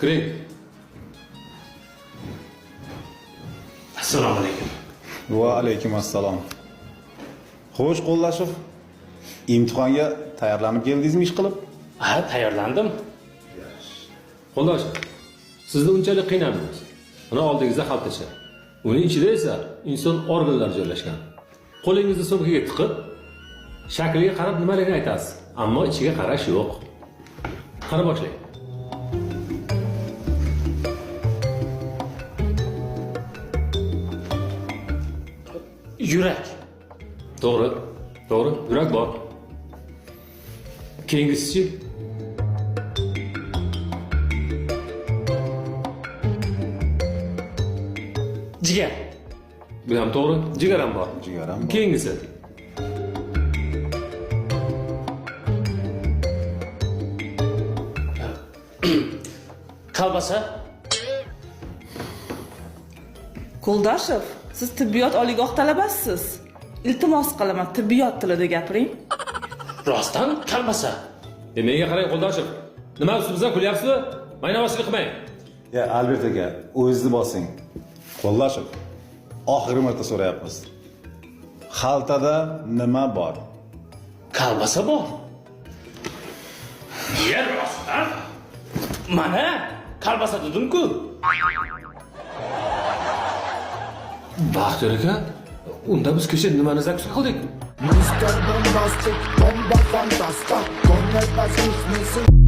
Kiring. Assalomu alaykum. Va alaykum assalom. Xo'sh, Qo'llashev, imtihonga tayyorlanib keldingizmi ish qilib? Ha, tayyorlandim. Qo'ldosh, sizni unchalik qiynamaymiz. Mana oldingizda xaltacha. Uning ichida esa inson organlari joylashgan. Qo'lingizni sumkaga tiqib, shakliga qarab nimaligini aytasiz. Ammo ichiga qarash yo'q. Qani boshlang. Yurak. To'g'ri. To'g'ri, yurak bor. Keyingisichi? Jigar. Bu ham to'g'ri, jigar ham bor. Jigar ham bor. Keyingisi. Kolbasa. Qo'ldoshev, siz tibbiyot oliygoh talabasisiz. Iltimos qilaman, tibbiyot tilida gapiring. Rostdan kolbasa. Menga qarang, Qo'ldoshev. Nima ustimizdan kulyapsizmi? Maynavozchilik qilmang. Ya, Albert aka, o'zingizni bosing. Qo'llashev, oxirgi marta so'rayapmiz. Xaltada nima bor? Kolbasa bor. Yer rostdan. Mana kolbasa dedim-ku. Baxtiyor aka, unda biz kecha nimani zakuska qildik? Mr. Bombastic, bomba fantastic. Con el